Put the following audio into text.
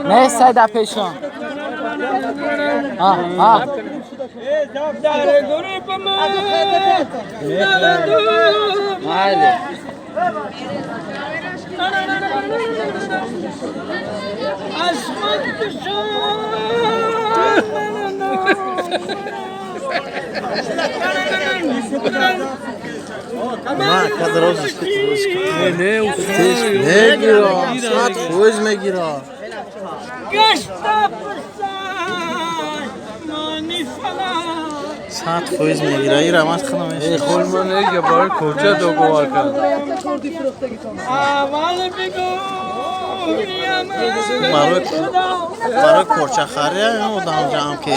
Не сайда пешон. А, а. Майли. На, кад розиш ки мегирам, 100% мегирам. 100% мегира. Ира ман худам барои корчахария одам ҷамъ ки.